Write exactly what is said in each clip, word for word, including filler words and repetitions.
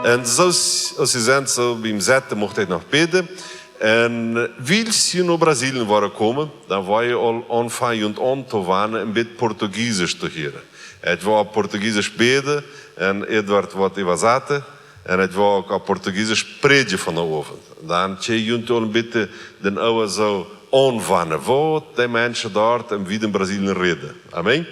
Un soo aus jie sent, soo biem Sitten mucht ekj noch bäden. Un wiels jie no Brasilien woaren komen, dan woa jie aul aunfangen, junt auntowanen, een bät Portugiesisch to hieren. Ekj woa opp Portugiesisch bäden, un Edward woat äwasaten, un ekj woa uk opp Portugiesisch prädjen vondoag Owent. Dan kjenn jie junt aul een bät dän Oaja soo aunwanen, waut de Menschen doa en Brasilien räden. Amen.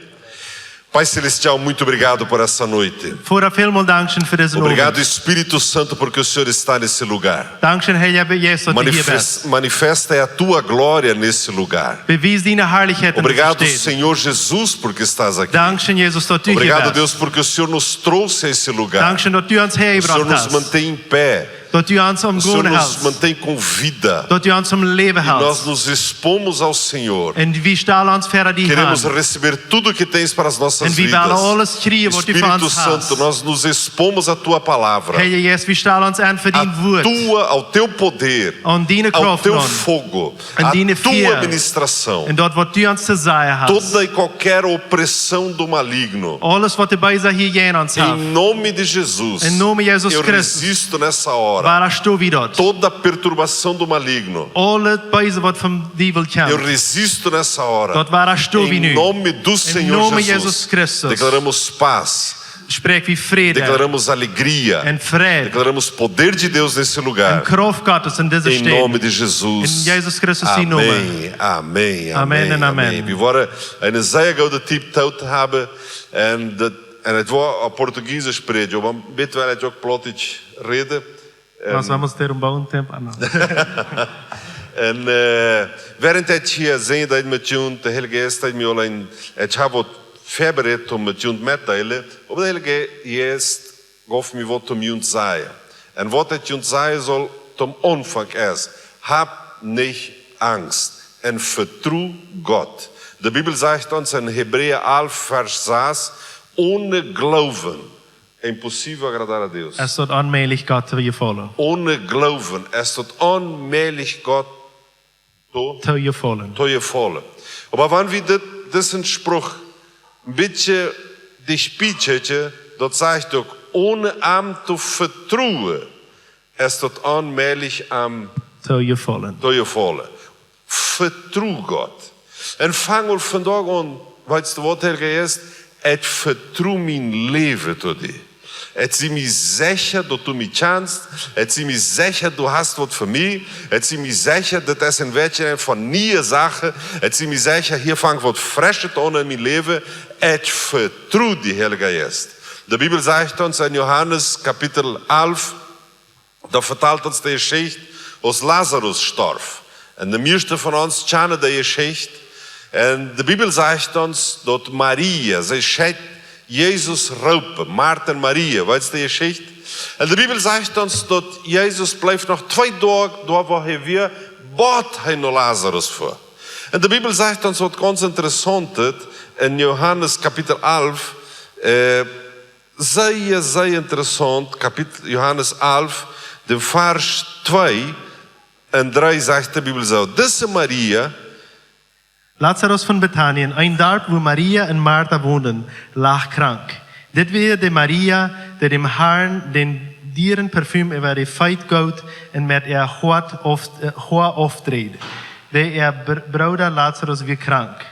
Pai Celestial, muito obrigado por essa noite. Vader, vielmals Dankeschön für diesen Obrigado, Abend. Espírito Santo, porque o Senhor está nesse lugar. Dankeschön, Heiliger Geist, dass du hier bist. Manifes-, manifesta a tua glória nesse lugar. Bewies deine Herrlichkeit in dieser Obrigado, Stadt. Senhor Jesus, porque estás aqui. Dankeschön, Jesus, dass du hier bist. Obrigado, Deus, porque o Senhor nos trouxe a esse lugar. Dankeschön, dass du uns O Senhor hergebracht nos hast. Mantém em pé. Dass du uns am O Senhor Gonen nos hältst. Mantém com vida. Dass du uns am Läwen hältst. E nós nos expomos ao Senhor. Un wie stalen ons ver die Queremos Hand. Receber tudo que tens para as nossas vidas. Un wie wellen aules kjrieen, waut du fa ons hast. Espírito Santo, nós nos expomos à tua palavra. Heiliger Geist, wie stalen ons aun fa dien Wort. À tua, ao teu poder. Aun diene Kraft aun. Ao teu fogo. Un diene Fia. À tua ministração. Un daut, waut du ons to sajen hast. Toda e qualquer opressão do maligno. Aules, waut de Beese hia jäajen ons haft. Em nome de Jesus. Em nome de Jesus Cristo. Eu resisto nessa hora. Wadastoh wie daut. Toda perturbação do maligno. Aul daut Beese, waut vom Diewel kjemt. Eu resisto nessa hora. Daut wadastoh wie nu. Em nome do Senhor Jesus. Em nome de Jesus Christus. Declaramos paz. Spräakj wie Fräd. Declaramos alegria. Un Freid. Declaramos poder de Deus nesse lugar. Un Kraft Gottes in dise Staut. Em nome de Jesus. En Jesus Christus sien Nomen. Amen, amen, amen, amen. Wie woaren eene sea goode Tiet toop haben. Un daut, un ekj woa opp Portugiesisch prädjen, oba bitte well ekj uk Plautdietsch räden. Mas vamos ter um bom tempo. Ah, não. Un, eh, wäarent ekj hia sie, daut ekj met junt, de Heilje Jeist haft mie aul een, ekj hab waut väabereit om met junt mettodeelen, oba de Heilje Jeist jeef mie waut om junt sajen. Un waut ekj junt sajen saul, toom Aunfank es: Hab nicht Angst un vertru Gott. De Bibel sajcht ons en Hebräa alf, Varsch sas: Ohne Glauben imposible agradar a Deus. Es daut onmäajlich, Gott to jefaulen. Ohne Glauben es daut onmäajlich, Gott to, to jefaulen. To jefaulen. Oba wan wie dit, disen Spruch een bät dichtbie kjikjen, daut sajcht uk: Ohne am to vertruen es daut onmäajlich, am to jefaulen. To jefaulen. Vertru Gott. Un fang aul vondoag aun, weetst du waut, Heilja Jeist? Ekj vertru mien Läwen to die. Ekj sie mie secha, daut du mie kjanst. Ekj sie mie secha, du hast waut fa mie. Ekj sie mie secha, daut es een Wajch von niee Sachen. Ekj sie mie secha, hia fangt waut Freschet aun en mien Läwen. Ekj vertru die, Heilja Jeist. De Bibel sajcht ons en Johanes Kapitel alf, doa vetalt ons de Jeschicht, aus Lazarus storf. Un de mieeschte von ons kjanen de Jeschicht. Un de Bibel sajcht ons, daut Maria, see schekjt Jesus roopen, Martha un Maria, weetst de Jeschicht? Un de Bibel sajcht ons, daut Jesus bleef noch twee Doag doa, wua hee wia, bat hee no Lazarus fua. Un de Bibel sajcht ons waut gaunz Interessauntet en Johanes Kapitel alf, eh, sea, sea interessaunt, Kapitel, Johanes alf, de Varsch twee un dree sajcht de Bibel soo: Dise Maria, Lazarus von Bethanien, een Darp, wua Maria un Martha wonden, lach krank. Dit wia de Maria, dee däm Harn dän dieren Parfüm äwa de Feet goot un met äa Hoat auf-, eh, Hoa aufdreid, dee äa Br-, Brooda Lazarus wia krank.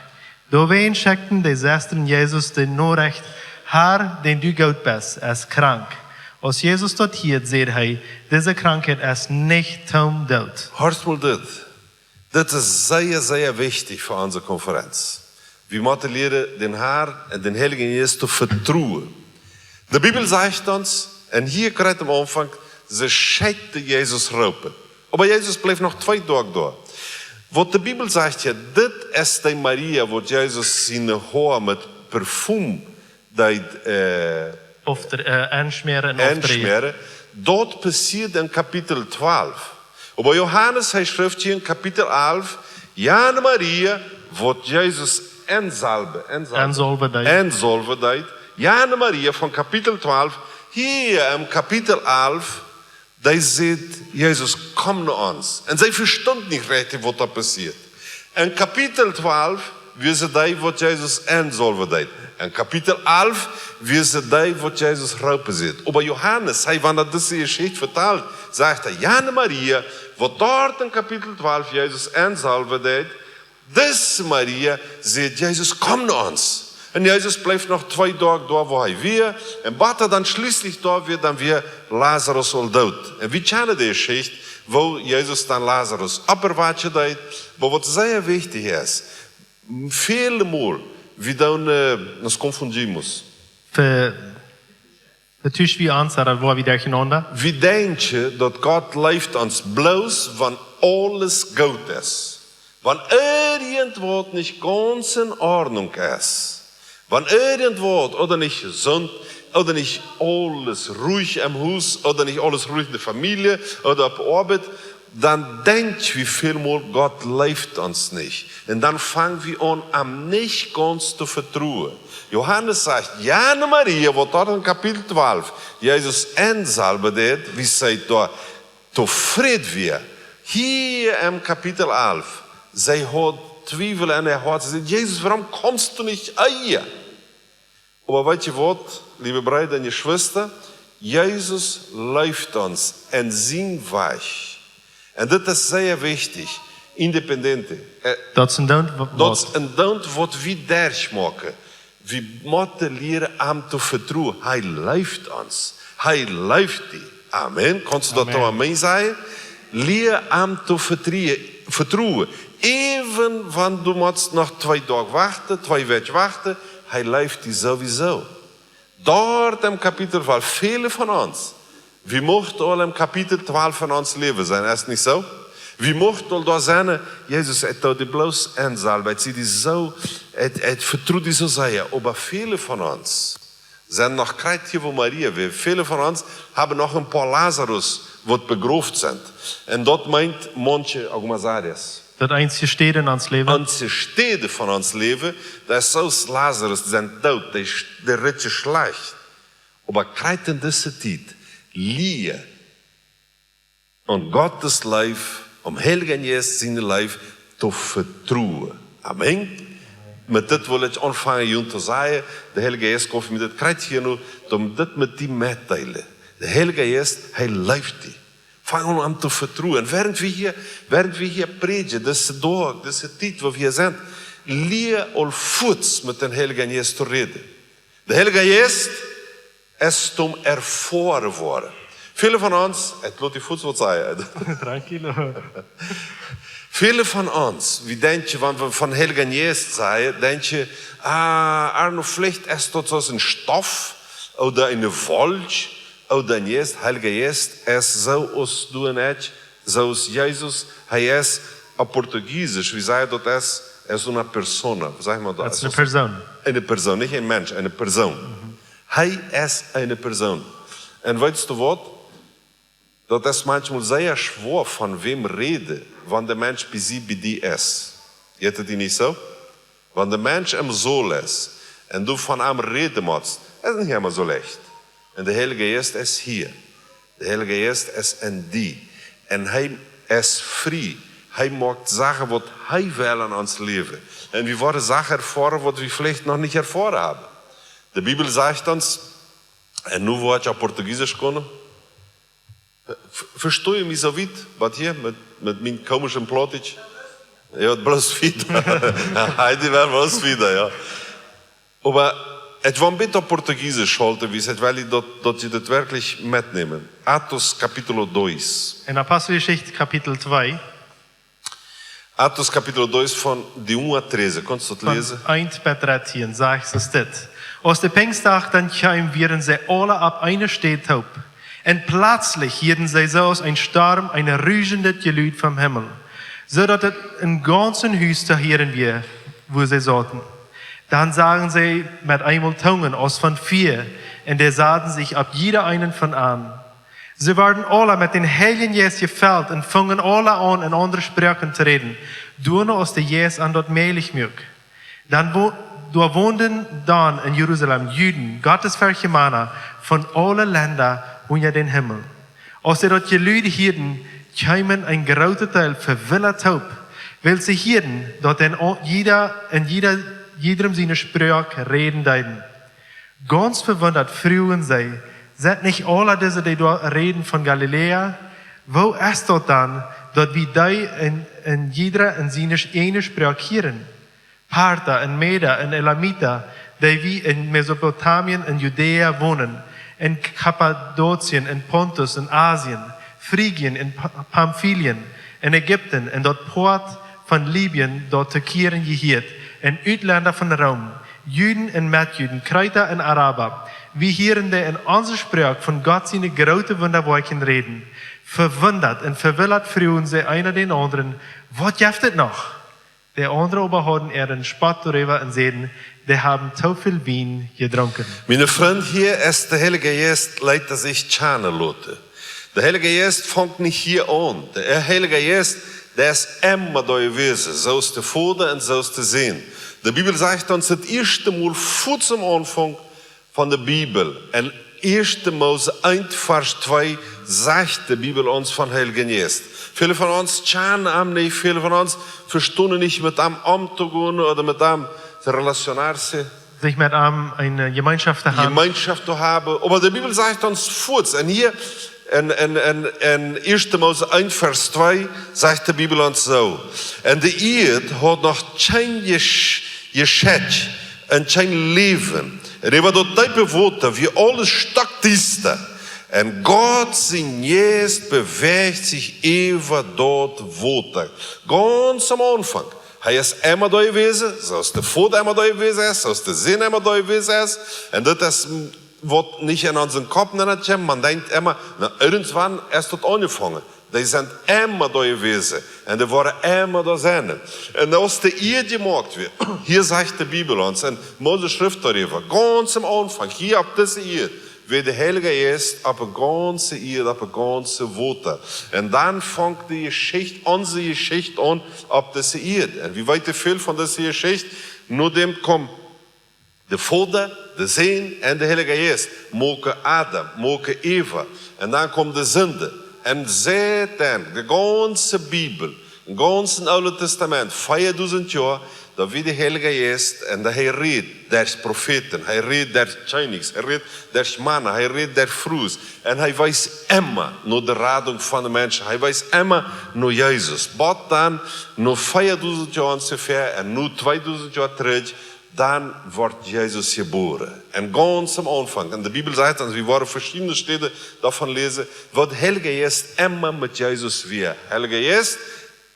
Doawäajen schekjten de Sestren Jesus de Norecht: Har, dän du goot best, es krank. Aus Jesus daut hieed, säd hee: Dise Krankheit es nich toom Doot. Horcht mol dit. Dit es sea, sea wichtich fa onse Konferenz. Wie motten lieren, dän Harn un dän Heiljen Jeist to vetruen. De Bibel sajcht ons, un hia krakjt aum Aunfank, see schekjten Jesus roopen. Oba Jesus bleef noch twee Doag doa. Waut de Bibel sajcht hia, dit es dee Maria, waut Jesus siene Hoa met Parfüm deed, eh, Aufdre-, eh, enschmäaren un aufdreien. Enschmäaren. Daut passieed en Kapitel twalf. Oba Johanes, hee schrift hia en Kapitel alf, jane Maria, waut Jesus ensalwen, ensalwen, Ensalwen deed. Ensalwen deed. Jane Maria von Kapitel twalf, hia en Kapitel alf, dee säd Jesus: Komm no ons. Un see vestunt nich rajcht, waut doa passieed. En Kapitel twalf wia see dee, waut Jesus ensalwen deed. En Kapitel alf, wia see dee, waut Jesus roopen deed. Oba Johanes, hee, wan hee dise Jeschicht vetalt, sajcht hee: "Jane Maria, waut doa en Kapitel twalf Jesus ensalwen deed, dise Maria säd Jesus: 'Komm no ons.'" Un Jesus bleef noch twee Doag doa, wua hee wia. Un bat hee dan schlieslich doa wia, dan wia Lazarus aul doot. Un wie kjanen dee Jeschicht, woo Jesus dan Lazarus oppwaken deed, oba waut sea wichtich es, väle Mol, wie dan, äh, nos confundimos. Ve-, vetusch wie ons, ooda woa wie derchenaunda? Wie denkjen, daut Gott leeft ons bloos, wan aules goot es. Wan irjentwaut nich gaunz en Ordnunk es. Wan irjentwaut, ooda nich jesunt, ooda nich aules ruich em Hus, ooda nich aules ruich en de Famielje, ooda opp Oabeit, dan denkj wie väl Mol, Gott leeft ons nich. Un dan fang wie aun, am nich gaunz to vetruen. Johanes sajcht, jane Maria, waut doa en Kapitel twalf Jesus ensalwen deed, wie see doa tofräd wia. Hia en Kapitel alf, see haud Twiewel en äa Hoat. See säd: "Jesus, wuarom kommst du nich hia?" Oba weet jie waut, leewe Breeda un Jeschwista? Jesus leeft ons en sienen Wajch. Un dit es sea wichtich, independiente. Äh, daut es een Doont wa-, daut es waut. Een Doont, waut wie derchmoaken. Wie motten lieren, am to vetruen. Hee leeft ons. Hee leeft die. Amen. Kaust du daut Amen. Amen sajen? Lia am to vetruen, vetruen. Äwen wan du motst noch twee Doag wachten, twee Wäakj wachten, hee leeft die sowieso. Doa em Kapitel twalf, väle von ons, wie muchten aul em Kapitel twalf von ons Läwen sennen, es nich soo? Wie muchten aul doa sennen, Jesus, ekj doo die bloos ensalwen, ekj sie die soo, ekj, ekj vetrue die soo sea, oba väle von ons sent noch krakjt hia, wua Maria wia. Väle von ons haben noch een poa Lazarus, waut begroft sent. Un daut meent manche Agumazares. Daut eent Städ en ons Läwen. Eent Städ von ons Läwen, daut es soo aus Lazarus, dee sent doot, dee, dee rieekjen schlajcht. Oba krakjt en dise Tiet, Lia, om Gott siene Leew, om Heiljen Jeist siene Leew to vetruen. Amen. Met dit well ekj aunfangen, junt to sajen, de Heilje Jeist kaun mie dit krakjt hia nu, om dit met die mettodeelen. De Heilje Jeist, hee leeft die. Fang aun, am to vetruen. Wäarent wie hia, wäarent wie hia prädjen, dise Doag, dise Tiet, wua wie hia sent, lia aul fuaz met dän Heiljen Jeist to räden. De Heilje Jeist es toom erfoaren woaren. Väle von ons, ekj lot die fuaz waut sajen. Tranquilo. Väle von ons, wie denkjen, wan wie von Heiljen Jeist sajen, denkjen, ah, Arno, veleicht es daut soo aus een Stoff, ooda eene Wolkj, ooda een Jeist, Heilje Jeist, es soo aus du un ekj, soo aus Jesus, hee es, opp Portugiesisch, wie sajen daut, es, es una persona, saj mau daut. Daut es es eene Persoon. Eene Persoon, nich een Mensch, eene Persoon. Mhm. Hee es eene Persoon. Un weetst du waut? Daut es manchmol sea schwoa, von wäm räden, wan de Mensch bie die, bie die es. Jeit et die nich soo? Wan de Mensch em Saul es, un du von am räden motst, es nich emma soo leicht. Un de Heilje Jeist es hia. De Heilje Jeist es en die. Un hee es frie. Hee moakt Sachen, waut hee well en ons Läwen. Un wie woaren Sachen erfoaren, waut wie veleicht noch nich erfoaren haben. De Bibel sajcht ons, un nu woa ekj opp Portugiesisch komen, Ve-, vestonen jie mie soo wiet, waut hia met, met mien komischen Plautdietsch? Jo, bloos wieda. Hee deit bloos wieda, jo. Oba ekj woa een bät opp Portugiesisch halten, wiels ekj well daut, daut jie daut werkjlich metnämen. Atos capítulo dois. En Aposteljeschicht Kapitel twee. Atos capítulo dois, von de un a treze. Kaust du daut läsen? Von eent bat dartieen sajcht et dit. Aus de Pinjsdach dan kjeem, wieren see aule opp eene Städ toop. Un plötzlich hieeden see soo aus een Storm een ruschendet Jelud vom Himmel, soo daut et em gaunzen Hus to hieren wia, wua see sauten. Dan sagen see met eemol Tungen aus von Fia, un dee saten sikj opp jieda eenen von an. See worden aule met dän Heiljen Jeist jefelt un fungen aule aun, en aundre Sproaken to räden, doano aus de Jeist an daut mäajlich muak. Dan wo-, doa wonden dan en Jerusalem Juden, gottesferchtje Mana, von aule Lenda unja dän Himmel. Aus see daut Jelud hieeden, kjeemen een groota Deel vewillat toop, wiels see hieeden, daut en o-, jieda, en jieda jiedrem siene Sproak räden deeden. Gaunz vewundat fruagen see: "Sent nich aula dise, dee doa räden, von Galiläa? Woo es daut dan, daut wie dee en, en jiedra en siene sch-, eene Sproak hieren? Partha un Meda un Elamita, dee wie en Mesopotamien un Judäa wonen, en Kappadokien un Pontus un Asien, Phrygien un Pa-, Pamfylien un Ägipten un daut Poat von Libyen, daut to Kyrene jehieet, un Utlenda von Rom, Juden un Metjuden, Kreta un Araba. Wie hieren dee en onse Sproak von Gott siene groote Wundawoakjen räden." Vewundat un vewillat fruagen see eena dän aundren: "Waut jeft et noch?" De aundre oba hauden äaren Spott doaräwa un säden: "Dee haben too väl Wien jedrunken." Miene Frind, hia es de Heilje Jeist, leet sikj kjanen loten. De Heilje Jeist fangt nich hia aun. De Heilje Jeist, dee es emma doa jewast, soo aus de Voda un soo aus de Sän. De Bibel sajcht ons daut ieeschte Mol, fuaz aum Aunfank von de Bibel, en ieeschte Mose eent Varsch twee, sajcht de Bibel ons von Heiljen Jeist. Väle von ons kjanen am nich, väle von ons vestonen nich, met am omtogonen ooda met am to relacionarse, Sich mit ihm eine Gemeinschaft zu haben. Gemeinschaft to haben. Oba de Bibel sajcht ons fuaz, un hia en, en, en, en ieeschte Mose eent Varsch twee sajcht de Bibel ons soo: "Un de Ieed haud noch kjeen Jesch-, Jeschekj un kjeen Läwen. Un äwa daut deepe Wota wia aules stockdiesta. Un Gott sien Jeist bewäajd sikj äwa daut Wota." Gaunz aum Aunfank. Hee es emma doa jewast, soo aus de Voda emma doa jewast es, soo aus de Sän emma doa jewast es. Un daut es, mm, waut nich en onsen Kopp nenn kjemt. Maun denkjt emma, na, irjentwan es daut aunjefongen. Dee sent emma doa jewast. Un dee woaren emma doa sennen. Un aus de Ieed jemoakt wia, hia sajcht de Bibel ons, un Mose schrift doaräwa, gaunz aum Aunfank, hia opp dise Ieed, wia de Heilje Jeist opp de gaunze Ieed, opp de gaunze Wota. Un dan fangt de Jeschicht, onse Jeschicht aun opp dise Ieed. Un wie weeten väl von dise Jeschicht. Nodäm kjeem de Voda, de Sän un de Heilje Jeist, moaken Adam, moaken Eva. Un dan kjeem de Sind. Un siet dan, de gaunze Bibel, em gaunzen Oolen Tastament, veadusent Joa, daut wia de Heilje Jeist, un daut hee räd derch Profeeten, hee räd derch Kjennichs, hee räd derch Mana, hee räd derch Frues. Un hee wees emma no de Radunk von de Menschen. Hee wees emma no Jesus. Bat dan, no veadusent Joa onjefäa, un no tweedusent Joa trigj, dan woat Jesus jebuaren. Un gaunz aum Aunfank, un de Bibel sajcht, un wie woaren veschiedne Städen doavon läsen, waut Heilje Jeist emma met Jesus wia. Heilje Jeist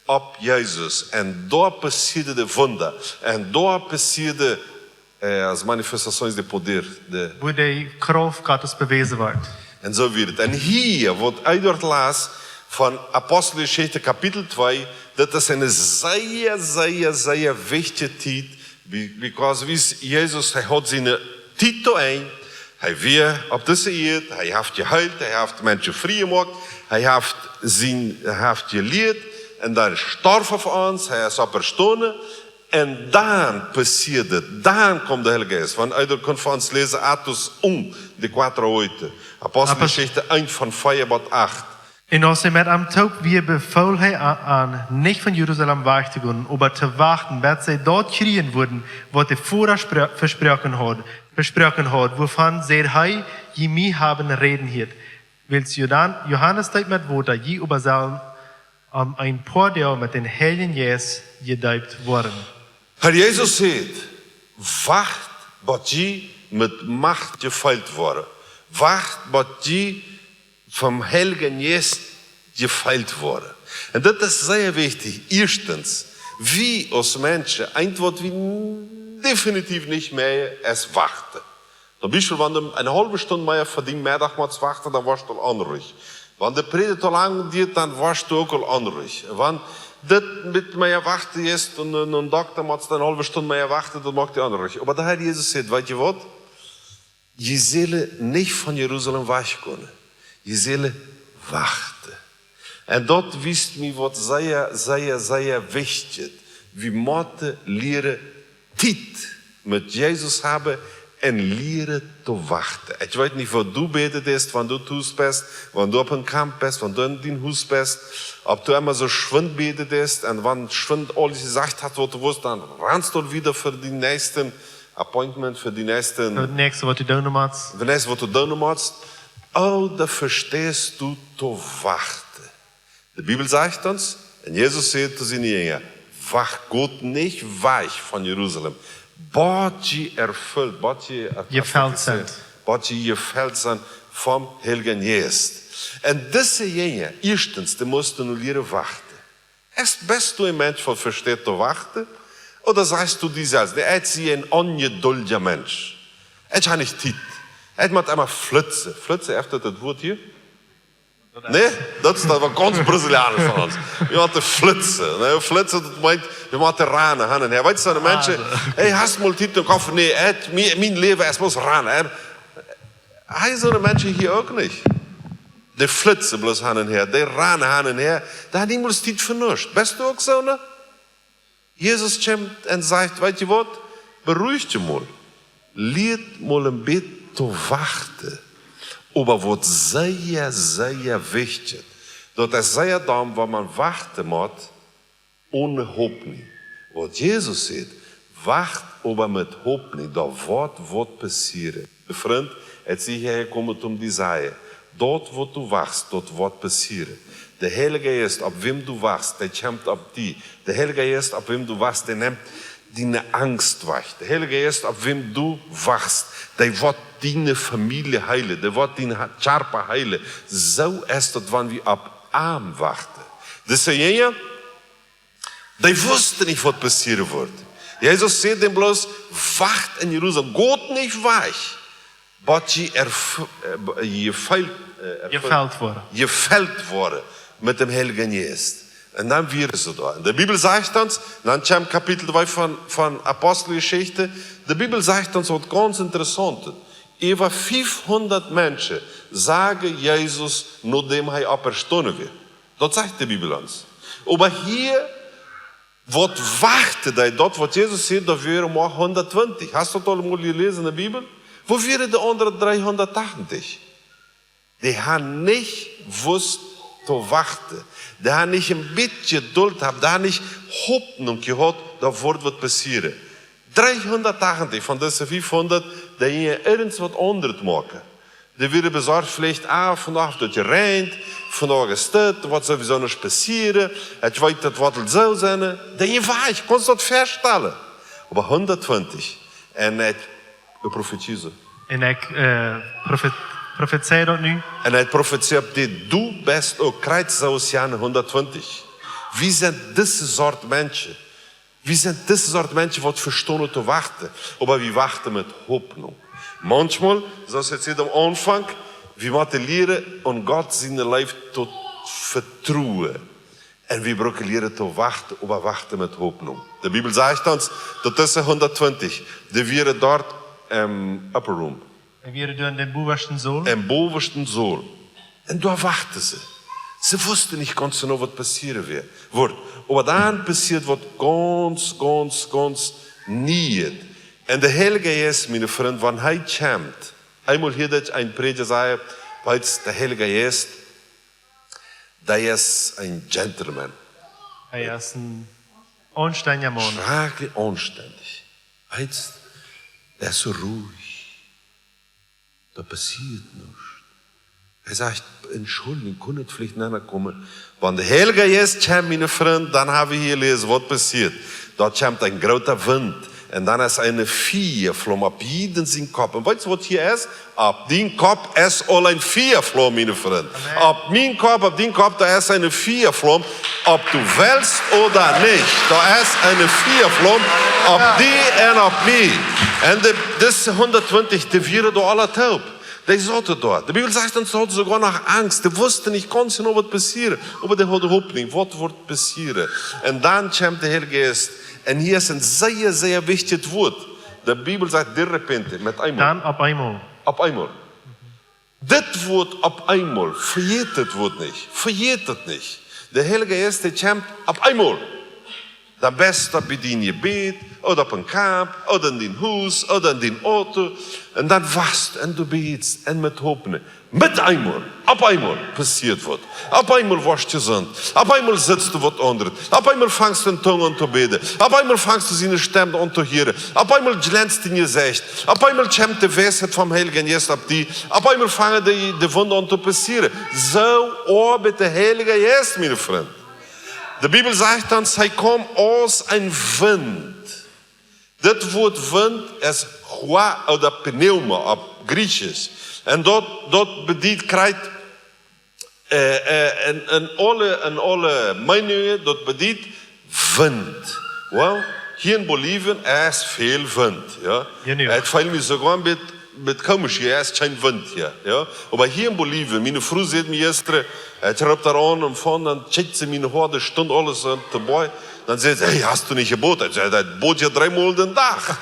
opp Jesus. Un doa passieeden de Wunda. Un doa passieeden, eh, as manifestaciones de poder, de Wua de Krauft Gottes bewäsen woat. Un soo wia et. Un hia, waut Eduard läst von Aposteljeschicht Kapitel twee, daut es eene sea, sea, sea wichtje Tiet, be-, because wie s-, Jesus, hee haud siene Tiet to Enj, hee wia opp dise Ieed, hee haft jeheelt, hee haft Menschen frie jemoakt, hee haft sien, hee haft jelieet, un dan storf hee fa ons, hee es oppjestonen, un dan passieed et, dan kjeem de Heilje Jeist. Wan eena kaun fa ons läsen, Atos un de cuatro ocho. Aposteljeschicht eent von vea bat acht. Un aus hee met an toop wia, befool hee a-, an, nich von Jerusalem wajch to gonen, oba to wachten, bat see daut kjrieen wudden, waut de Voda spro-, vesproaken haud, vesproaken haud, wuavon säd hee: "Jie mie haben räden hieet." Wiels Jodan-, Johanes deept met Wota, jie oba sellen om een poa Doag met dän Heiljen Jeist jedeept woaren. Herr Jesus sajcht: "Wacht, bat jie met Macht jefelt woaren. Wacht, bat jie vom Heiljen Jeist jefelt woaren." Un daut es sea wichtich. Ieeschtens, wie aus Menschen, eent waut wie definitiv nich moaken, es wachten. Toom Biespel, wan du eene haulwe Stund mea fa dän Meddach motst wachten, dan woascht du aul onruhich. Wan de Prädicht too lang diat, dan woascht du uk aul onruhich. Wan dit met mea wachten es un, un, un Dokta motst eene haulwe Stund mea wachten, dan moakt die onruhich. Oba de Herr Jesus sajcht: "Weetst du waut? Jie sellen nich von Jerusalem wajchgonen. Jie sellen wachten." Un daut wiest mie waut sea, sea, sea wichtich. Wie motten lieren Tiet met Jesus haben Un lieren to wachten. Ekj weet nich, woo du bäden deist, wan du tus best, wan du opp een Camp best, wan du en dien Hus best, auf du emma soo schwind bäden deist un wan schwind aules jesajcht hast, waut du wust, dan rannst du wieda fa dän näakjsten Appointment, fa dän näakjsten, Daut näakjste, waut du doonen motst. Dän näakjsten, waut du doonen motst. Ooda vesteist du to wachten? De Bibel sajcht ons, un Jesus säd to siene Jinja: "Wacht, got nich wajch von Jerusalem, bat jie erfelt, bat jie erfelt sent, bat jie jefelt sent vom Heiljen Jeist." Un dise Jinja, ieeschtens, dee musten nu lieren wachten. Es, best du een Mensch, waut vesteit to wachten? Ooda sajchst du die selfst: "Nä, ekj sie een onjeduldja Mensch. Ekj hab nich Tiet. Ekj mott emma flitzen." Flitzen, haft daut daut Wuat hia? Nä, daut es dan waut gaunz Brasiliaansch von ons. Wie motten flitzen, nä? Flitzen, daut meent, wie motten rannen, han un häa. Weetst du, soone Menschen, also: "Hey, hast mol Tiet?" Un ekj: "Nä, ekj, mien, mien Läwen es bloos rannen." Hee, soone Menschen hia uk nich. Dee flitzen bloos han un häa, dee rannen han un häa, dee han niemols Tiet fa nuscht. Best du uk soone? Jesus kjemt un sajcht: "Weetst du waut? Beruhigt jie mol. Lieet mol een bät to wachten." Oba waut sea, sea wichtich, daut es sea domm, wan maun wachten mott one Hopninj. Waut Jesus sajcht: "Wacht oba met Hopninj, doa woat waut passieren." Mien Frint, ekj sie hia jekomen, om die to sajen: Daut, waut du wachst, daut woat passieren. De Heilje Jeist, opp wäm du wachst, dee kjemt opp die. De Heilje Jeist, opp wäm du wachst, dee nemt diene Angst wajch. De Heilje Jeist, opp wäm du wachst, dee woat diene Famielje heelen, dee woat dienen Ha-, Kjarpa heelen. Soo es daut, wan wie opp am wachten. Dise Jinja, dee wusten nich, waut passieren wudd. Jesus säd an bloos: "Wacht en Jerusalem, got nich wajch, bat jie erf-, äh, jefelt, äh, erf-, jefelt woaren. Jefelt woaren met däm Heiljen Jeist." Un dan wieren see doa. Un de Bibel sajcht ons, dan kjemt Kapitel twee von, von Aposteljeschicht, de Bibel sajcht ons waut gaunz Interessauntet. Äwa fiefhundat Menschen sagen Jesus, nodäm hee oppjestonen wia. Daut sajcht de Bibel ons. Oba hia, waut wachten dee, daut waut Jesus säd, doa wieren mau hundattwintich. Hast du daut aul mol jeläsen en de Bibel? Wua wieren de aundre dreehundattachentich? Dee han nich wusst to wachten. Dee han nich een bät Jeduld jehaut. Dee han nich Hopninj jehaut, doa woat waut passieren. Dreehundattachentich von dise fiefhundat, dee jinjen irjent waut aundret moaken. Dee wieren besorcht veleicht: "Ah, vondoag haft daut jeräajent, vondoag es daut, waut sowieso nich passieren, ekj weet, daut woat soo sennen." Dee jinjen wajch, kaust daut väastalen? Oba hundattwintich. Un ekj profetisieren. Un ekj, äh, profet-, profetizei daut nu. Un ekj profetizei opp die, du best uk krakjt soo aus jane hundattwintich. Wie sent dise Sort Menschen. Wie sent dise Sort Menschen, waut vestonen to wachten, oba wie wachten met Hopninj. Maunchmol, soo aus ekj säd aum Aunfank, wie motten lieren, aun Gott siene Leew to vetruen. Un wie brucken lieren to wachten, oba wachten met Hopninj. De Bibel sajcht ons, daut dise hundattwintich, dee wieren doa em upper room. Dee wieren doa en dän bowaschten Saul. Em bowaschten Saul. Un doa wachten see. See wusten nich gaunz jeneiw, waut passieren wia-, wudd. Oba dan passieet waut gaunz, gaunz, gaunz Nieet. Un de Heilje Jeist, miene Frind, wan hee kjemt, eemol hieed ekj een Prädja sajen: "Weetst, de Heilje Jeist, dee es een Gentleman." Hee es een aunstendja Maun. Schrakjlich aunstendich. Weetst, dee es soo ruhich. Doa passieet nuscht. Hee sajcht: "Entschuldigung, kunn et veleicht nana komen?" Wan de Heilje Jeist kjemt, miene Frind, dan hab wie hia jeläsen, waut passieet. Doa kjemt een groota Wint. Un dan es eene Fiaflaum opp jiedem sien Kopp. Un weetst, waut hia es? Opp dien Kopp es aul eene Fiaflaum, miene Frind. Amen. Opp mien Kopp, opp dien Kopp, doa es eene Fiaflaum. Auf du west ooda nich, doa es eene Fiaflaum opp die un opp mie. Un de, dise hundattwintich, dee wieren doa aula toop. Dee sauten doa. De Bibel sajcht, dee hauden soogoa noch Angst. Dee wusten nich gaunz jeneiw, waut passieren. Oba dee hauden Hopninj, waut woat passieren. Un dan kjemt de Heilje Jeist. Un hia es een sea, sea wichtjet Wuat. De Bibel sajcht: "De repente", met eemol. Dan opp eemol. Opp eemol. Dit Wuat "opp eemol", vejät dit Wuat nich. Vejät daut nich. De Heilje Jeist, dee kjemt opp eemol. Dan best du bie dien Jebäd, ooda opp een Camp, ooda en dien Hus, ooda en dien Auto. Un dan wachst un du bätst un met Hopninj. Met eemol, opp eemol passieet waut. Opp eemol woascht jesunt. Opp eemol sitst du waut aundret. Opp eemol fangst du en Tungen aun to bäden. Opp eemol fangst du siene Stemm aun to hieren. Opp eemol jlenzt dien Jesecht. Opp eemol kjemt de Weisheit vom Heiljen Jeist opp die. Opp eemol fangen de, de Wunda aun to passieren. Soo oabeit de Heilje Jeist, miene Frind. De Bibel sajcht dan, hee kjemt aus een Wint. Dit Wuat Wint es Ruach ooda Pneuma opp Jriechsch. Un daut, daut bediet krakjt, äh, äh, en, en aule, en aule Meenungen, daut bediet Wint. Well, hia en Bolivien es väl Wint, jo. Jie nich. Ekj feel mie soogoa een bät, bät komisch, hia es kjeen Wint hia, jo. Oba hia en Bolivien, miene Fru säd mie jistren, ekj roopt doa aun un von, dan kjikjt see miene Hoa, doa stunt aules aun to boajen. Dan säd see: "Hey, hast du nich jeboot?" Ekj säd: "Daut boot je dreemol dän Dach."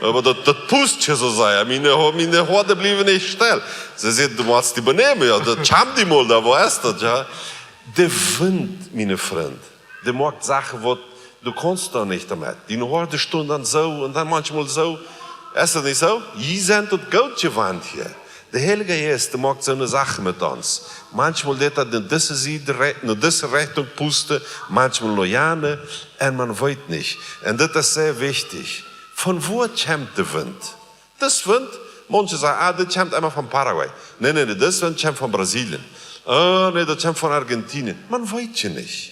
Oba daut, daut pust je soo sea. Miene Ho-, miene Hoaren bliewen nich stell. See säd: "Du motst die benämen, jo, daut kjemt die mol, doa, woo es daut, jo?" De Wint, miene Frind, dee moakt Sachen, waut du kaust doa nich doamet. Diene Hoaren stunden dan soo un dan maunchmol soo. Es daut nich soo? Jie sent daut goot jewant hia. De Heilje Jeist, dee moakt soone Sachen met ons. Maunchmol deit daut no dise Sied re-, no dise Rechtunk pusten, maunchmol no jane, un maun weet nich. Un daut es sea wichtich. Von wua kjemt de Wint? Dis Wint, maunche sajen: "Ah, dit kjemt emma von Paraguay." Nä, nä, nä, dis Wint kjemt von Brasilien. "Ah, nä, daut kjemt von Argentinien." Maun weet je nich.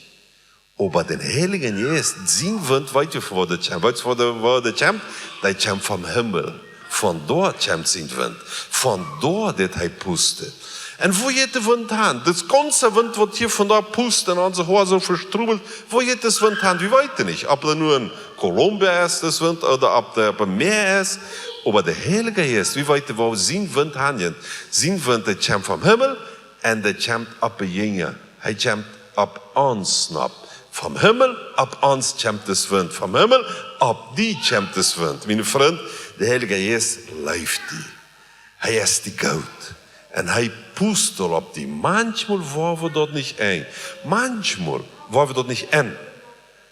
Oba dän Heiljen Jeist, sien Wint, weet je, von wua daut kjemt? Weetst, wua daut, wua daut kjemt? Daut kjemt vom Himmel. Von doa kjemt sien Wint. Von doa deit hee pusten. Un wua jeit de Wint han? Daut gaunze Wint, waut hia von doa pust un onse Hoaren soo vestrubelt, wua jeit dis Wint han? Wie weeten nich, auf daut nu en Colombia es, dis Wint, ooda auf daut opp een Mäa es. Oba de Heilje Jeist, wie weeten, wua sien Wint han jeit. Sien Wint, dee kjemt vom Himmel un dee kjemt opp de Jinja. Hee kjemt opp ons nopp. Vom Himmel opp ons kjemt dis Wint. Vom Himmel opp die kjemt dis Wint. Miene Frind, de Heilje Jeist leeft die. Hee es die goot. Un hee pust aul opp die. Maunchmol woa wie daut nich enn. Maunchmol woa wie daut nich enn.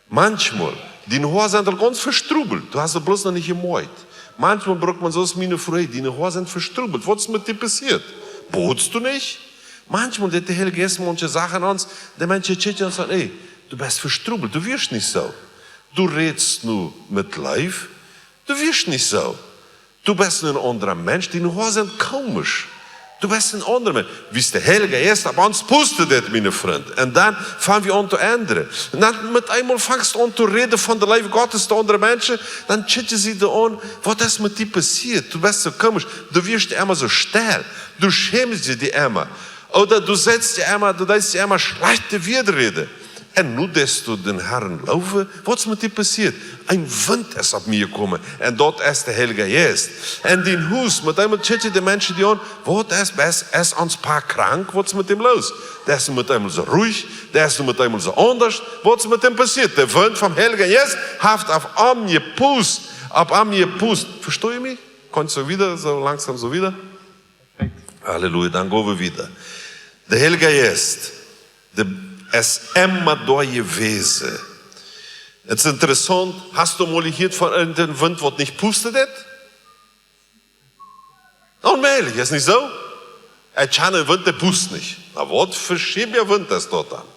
Maunchmol, diene Hoaren sent aul gaunz vestrubelt. Du hast daut bloos noch nich jemoakjt. Maunchmol brukt maun soo aus miene Fru: "Diene Hoaren sent vestrubelt. Waut es met die passieet? Bootst du nich?" Maunchmol deit de Heilje Jeist maunche Sachen aun ons, de Menschen kjikjen un sajen: "Ey, du best vestrubelt, du wieescht nich soo. Du rätst nu met Leew, du wieescht nich soo. Du best een aundra Mensch, diene Hoaren sent komisch. Du best een aundra Mensch." Wiels de Heilje Jeist opp ons pustet, miene Frind. Un dan fang wie aun to endren. Un dan met eemol fangst du aun to räden von de Leew Gottes to aundre Menschen, dan kjikjen see die aun: "Waut es met die passieet? Du best soo komisch. Du wieescht emma soo stell. Du schämst die emma. Ooda du sitst die emma, du deist die emma schlajchte Wieed räden. Un nu deist du dän Harn lowen? Waut es met die passieet?" Een Wint es opp mie jekomen. Un daut es de Heilje Jeist. Un dien Hus, met eemol kjikjen de Menschen die aun: "Waut es, es, es ons Pa krank? Waut es met däm loos? Dee es nu met eemol soo ruhich, dee es nu met eemol soo aundasch. Waut es met däm passieet?" De Wint vom Heiljen Jeist haft opp am jepust. Opp am jepust. Vestonen jie mie? Kaun ekj soo wieda, soo langsom soo wieda? Halleluja, dan go wie wieda. De Heilje Jeist, dee es emma doa jewast. Et es interessaunt, hast du mol jehieet von eenen Wint, waut nich pustet? Onmäajlich, es nich soo? Ekj kjan eenen Wint, dee pust nich. Na, waut fa schäbja Wint es daut dan?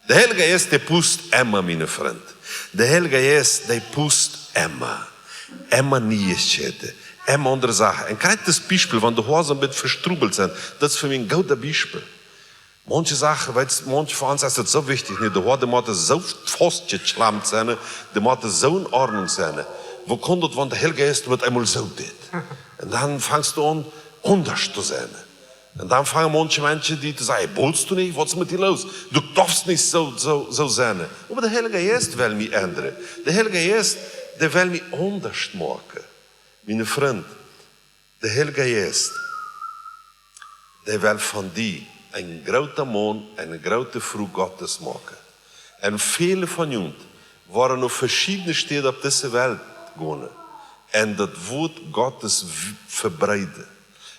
De Heilje Jeist, dee pust emma, miene Frind. De Heilje Jeist, dee pust emma. Emma Nieichkjeiten, emma aundre Sachen. Un kjikj daut Biespel, wan de Hoaren een bät vestrubelt sent, daut es fa mie een goodet Biespel. Maunche Sachen, weetst, maunche von ons es daut soo wichtich, nä? De Hoaren, dee motten soo faust jekjlemt sennen, dee motten soo en Ordnunk sennen. Woo kaun daut, wan de Heilje Jeist met eemol soo deit? Un dan fangst du aun, aundasch to sennen. Un dan fangen maunche Menschen die to sajen: "Bootst du nich? Waut es met die loos? Du doafst nich soo, soo, soo sennen." Oba de Heilje Jeist well mie endren. De Heilje Jeist, dee well mie aundasch moaken. Miene Frind, de Heilje Jeist, dee well von die een groota Maun un eene groote Fru Gottes moaken. Un väle von junt woaren no veschiedne Städen opp dise Welt gonen un daut Wuat Gottes v-, vebreeden.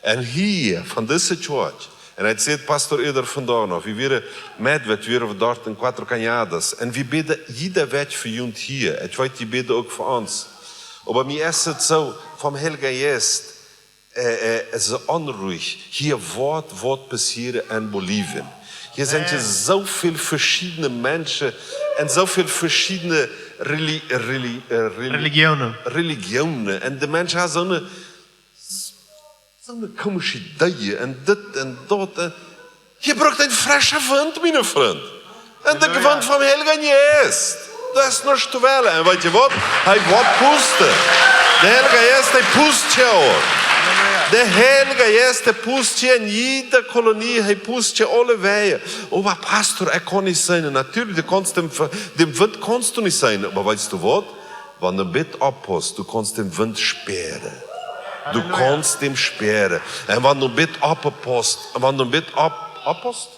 Un hia, von dise Church, Un ekj säd, Pastor, ea vondoag noch, wie wieren met, wie wieren doa en Cuatro Cañadas. Un wie bäden jieda Wäakj fa junt hia. Ekj weet, jie bäden uk fa ons. Oba mie es et soo, vom Heiljen Jeist, äh, äh, es soo onruich. Hia woat, woat passieren en Bolivien. Hia sent je soo väl veschiedne Menschen un soo väl veschiedne Reli-, Reli-, äh, Reli-, Religionen. Religionen. Un de Menschen haben soo een, soo een komische Idee un dit un daut. Un hia brukt een frescha Wint, miene Frind. Un de Wint vom Heiljen Jeist. Daut es nuscht to wellen. Un weet jie waut? Hee woat pusten. De Heilje Jeist, hee pust je aul. De Heilje Jeist, hee pust je en jiede Kolonie, hee pust je aule Wäaj. Oba Pastor, ekj kaun nich seenen. Natürlich, du kaust dän, dän Wint kaust du nich seenen. Oba weetst du waut? Wan du een bät oppasst, du kaust dän Wint spieren. Du kaust dän spieren. Un wan du een bät oppasst, wan du een bät opp-, oppasst,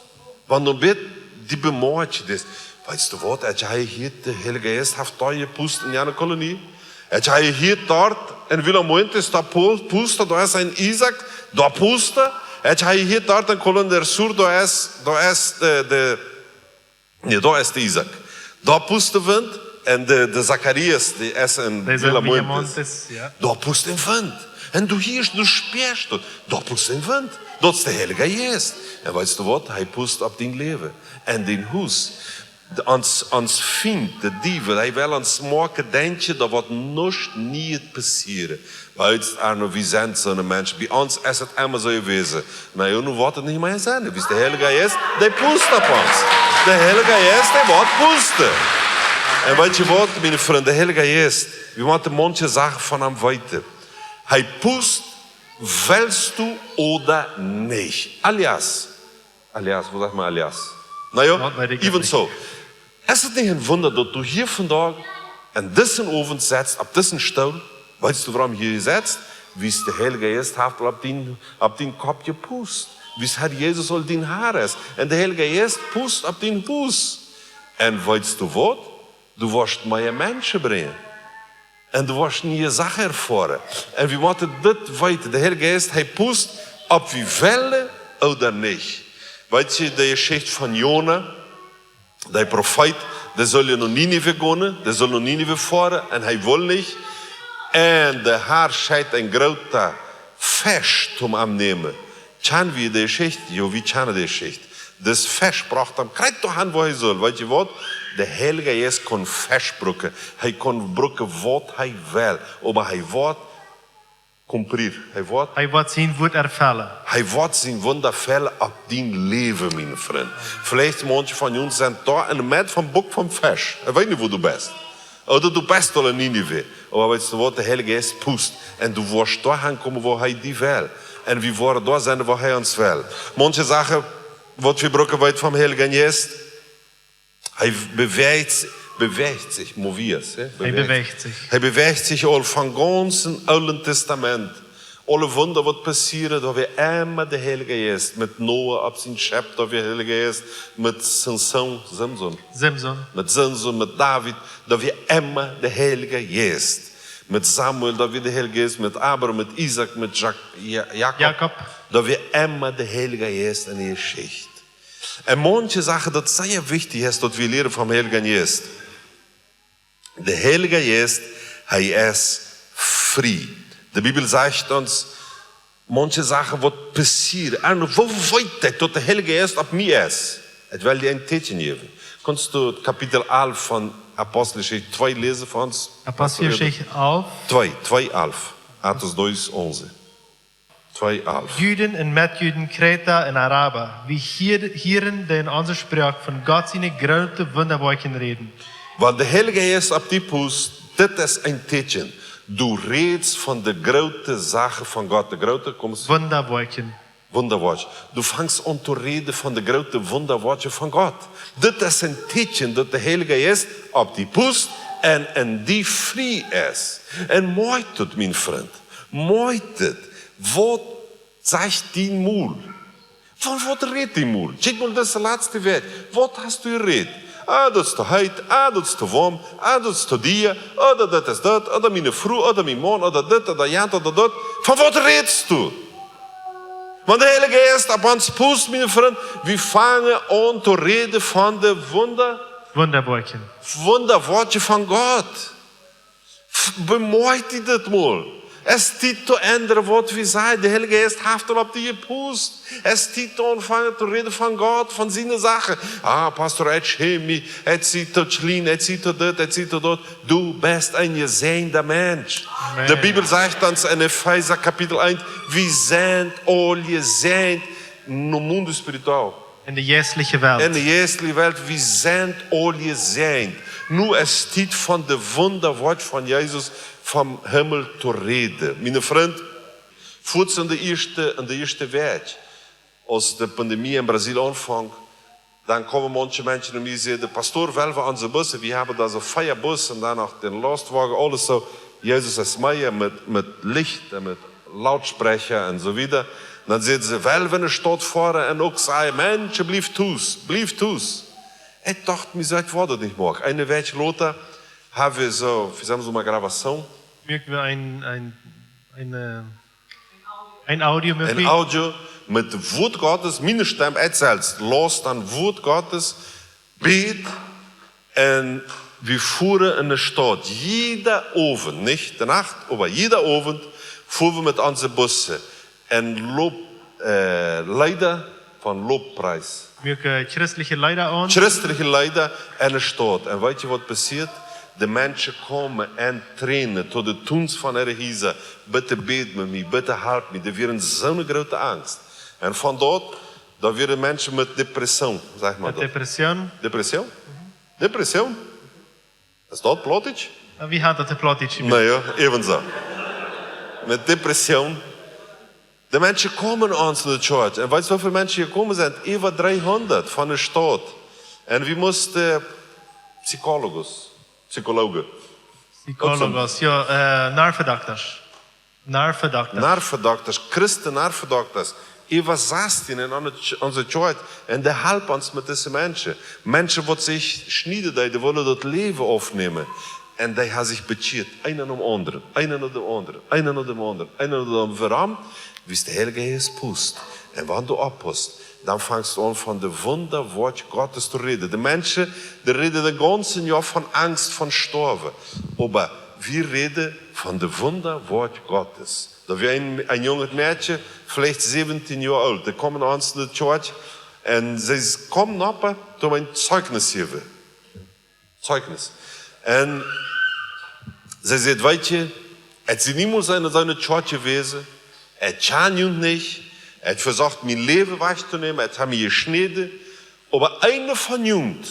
wan du een bät die bemoakjst, weetst du waut, ekj hab hia, de Heilje Jeist haft doa jepust en jane Kolonie. Ekj hab hia doa en Villamontes, doa pu-, pust, doa es een Isaac, doa pust. Ekj hab hia doa en Colón del Sur, doa es, doa es de, de, nä, doa es de Isaac. Doa pust de Wint, un de, de Zacharias, dee es en Villamontes. Doa pust de Wint. Un du hieescht, du spieescht daut. Doa pust de Wint. Daut es de Heilje Jeist. Un weetst du waut? Hee pust opp dien Läwen. En dien Hus. De, ons, ons Fient, de Diewel, hee well ons moaken denkjen, daut woat nuscht, nich passieren. Weetst, Arno, wie sent soone Menschen. Bie ons es et emma soo jewast. Na jo, nu woat et nich mea sennen. Wiels de Heilje Jeist, dee pust opp ons. De Heilje Jeist, dee woat pusten. Un weetst du waut, miene Frind, de Heilje Jeist, wie motten manche Sachen von am weeten. Hee pust, wellst du ooda nich. Alias. Alias, waut sajcht maun alias? Na jo, even so. Es et nich een Wunda, daut du hia vondoag aun disen Owent setst, opp disen Stool? Weetst du, wuarom du hia setst? Wiels de Heilje Jeist haft aul opp dien, opp dien Kopp jepust. Wiels Herr Jesus aul dien Herr es. Un de Heilje Jeist pust opp dien Hus. Un weetst du waut? Du woascht mea Menschen brinjen. Un du woascht niee Sachen erfoaren. Un wie motten dit weeten. De Heilje Jeist, hee pust, auf wie wellen ooda nich. Weetst du de Jeschicht von Jona? De Profeet, dee sull no Ninive gonen, dee sull no Ninive foaren, un hee wull nich. Un de Herr schekjt een grooten Fesch toom am nämen. Kjannen wie de Jeschicht? Jo, wie kjannen de Jeschicht. Dis Fesch brocht am krakjt doahan, wua hee sull. Weetst du waut? De Heilje Jeist kaun Fesch brucken. Hee kaun brucken, waut hee well. Oba hee woat cumplir. Hee woat, hee woat sien Wort erfellen. Hee woat sien Wunda erfellen opp dien Läwen, miene Frind. Veleicht manche von junt sent doa en de Medd vom Buck vom Fesch. Ekj weet nich, wua du best. Ooda du best aul en Ninive. Oba weetst du waut, de Heilje Jeist pust. Un du woascht doahan komen, wua hee die well. Un wie woaren doa sennen, wua hee ons well. Manche Sachen, waut wie brucken, weet vom Heiljen Jeist. Hee bewäacht, bewäacht sikj, movias, hè? Hee bewäacht sikj. Hee bewäacht sikj aul vom gaunzen Oolen Tastament. Aule Wunda, waut passieren, doa wia emma de Heilje Jeist. Met Noah opp sien Schepp, doa wia Heilje Jeist. Met Samson, Samson. Samson. Met Samson, met David, doa wia emma de Heilje Jeist. Met Samuel, doa wia de Heilje Jeist. Met Abraham, met Isaak, met Jak-, Ja-, Jakob. Jakob. Doa wia emma de Heilje Jeist en de Jeschicht. Un manche Sachen, daut sea wichtich es, daut wie lieren vom Heiljen Jeist. De Heilje Jeist, hee es frie. De Bibel sajcht ons, manche Sachen, waut passieren. Un woo weet ekj, daut de Heilje Jeist opp mie es? Ekj well die een Tieekjen jäwen. Kaust du Kapitel alf von Aposteljeschicht twee läsen fa ons? Aposteljeschicht alf. Twee, twee alf. Atos dois onze. Twee alf. Juden un Metjuden, Kreta un Araba, wie hia-, hieren dee en onse Sproak von Gott siene groote Wundawoakjen räden. Wan de Heilje Jeist opp die pust, dit es een Tieekjen. Du rätst von de groote Sachen von Gott, de groote, komm. Wundawoakjen. Wundawoakjen. Du fangst aun to räden von de groote Wundawoakjen von Gott. Dit es een Tieekjen, daut de Heilje Jeist opp die pust un en die frie es. Un moakt daut, miene Frind. Moakt daut. Waut sajcht dien Mul? Von waut rät dien Mul? Kjikj mol dise latste Wäakj. Waut hast du jerät? Ah, daut es too heet. Ah, daut es too woam. Ah, daut es too dia. Ooda daut es daut. Ooda miene Fru. Ooda mien Maun. Ooda dit. Ooda jant. Ooda daut. Von waut rätst du? Wan de Heilje Jeist opp ons pust, miene Frind, wie fangen aun to räden von de Wunda, Wunderwirkjen. Wundawoakjen von Gott. F-, bemoakj die daut mol. Es Tiet to endren waut wie sajen. De Heilje Jeist haft aul opp die jepust. Es Tiet to aunfangen to räden von Gott, von siene Sachen. Ah, Pastor, ekj schäm mie, ekj sie to kjlien, ekj sie to dit, ekj sie to daut. Du best een jesäajenda Mensch. Amen. De Bibel sajcht ons en Efeesa Kapitel eent, wie sent aul jesäajent, no mundo espiritual. In de jeistelje Welt. In de jeistelje Welt, wie sent aul jesäajent. Nu es Tiet von de Wundawoakjen von Jesus vom Himmel to räden. Miene Frind, fuaz en de ieeschte, en de ieeschte Wäakj, aus de Pandemie en Brasil aunfunk, dan kaumen maunche Menschen no mie un säden: Pastor, well wie onse Busse, wie haben doa soo vea Busse un dan noch dän Lastwoagen, aules soo, Jesus es mea, met, met Licht un met Lautsprecher un soo wieda. Dan säden see: Well wie enne Staut foaren un uk sajen: Menschen, bliewt tus, bliewt tus. Ekj docht mie soo, ekj wull daut nich moaken. Eene Wäakj lota haben wie soo, wie haben soo ne Grabation. Muak wie een, een, een, äh, een Audio met, een Audio met Wuat Gottes, miene Stemm, ekj selfst, laus dan Wuat Gottes, bäd, un wie fuaren enne Staut. Jieda Owent, nich de Nacht, oba jieda Owent fuaren wie met onse Busse un Lob-, äh, Leeda von Lobpreis. Muak, äh, christelje Leeda aun. Christelje Leeda enne Staut. Un weetst du waut passieet? De Menschen kaumen en Tränen to de Tuns von äare Hiesa. Bitte bäd met mie, bitte halpt mie. Dee wieren soo ne groote Angst. Un von doa, doa wieren Menschen met Depression, sajcht maun. Met daut? Depression. Depression? Depression? Es daut Plautdietsch? Na, wie haben daut opp Plautdietsch? Na jo, äwensoo. Met Depression. De Menschen kaumen no ons enne Church. Un weetst du, woo väl Menschen hia jekomen sent? Äwa dreehundat von de Staut. Un wie musten Psychologen, Psychologen. Psychologen, jo, äh, Nervendoktasch. Nervendoktasch. Nervendoktasch, Christen Nervendoktasch. Äwa sastieen en onse Ch-, onse Church. Un dee halpen ons met dise Menschen. Menschen, waut sikj schnieden deeden, dee wullen daut Läwen aufnämen. Un dee haben sikj bekjieet. Eena nom aundren, eena nom aundren, eena nom aundren, eena nom aundren. Wuarom? Wiels de Heilje Jeist pust. Un wan du oppust, dan fangst du aun von de Wundawoakj Gottes to räden. De Menschen, dee räden daut gaunze Joa von Angst, von stoawen. Oba wie räden von de Wundawoakj Gottes. Doa wia een, een junget Mäakje, veleicht säwentieen Joa oolt. Dee kjeem no ons enne Church. Un see s-, kjeem nopp, om een Zeugnis jäwen. Zeugnis. Un see säd: Weetst du, ekj sie niemols en soone Church jewast. Ekj kjan junt nich. Ekj vesocht mien Läwen wajchtonämen. Ekj hab mie jeschnäden. Oba eene von junt,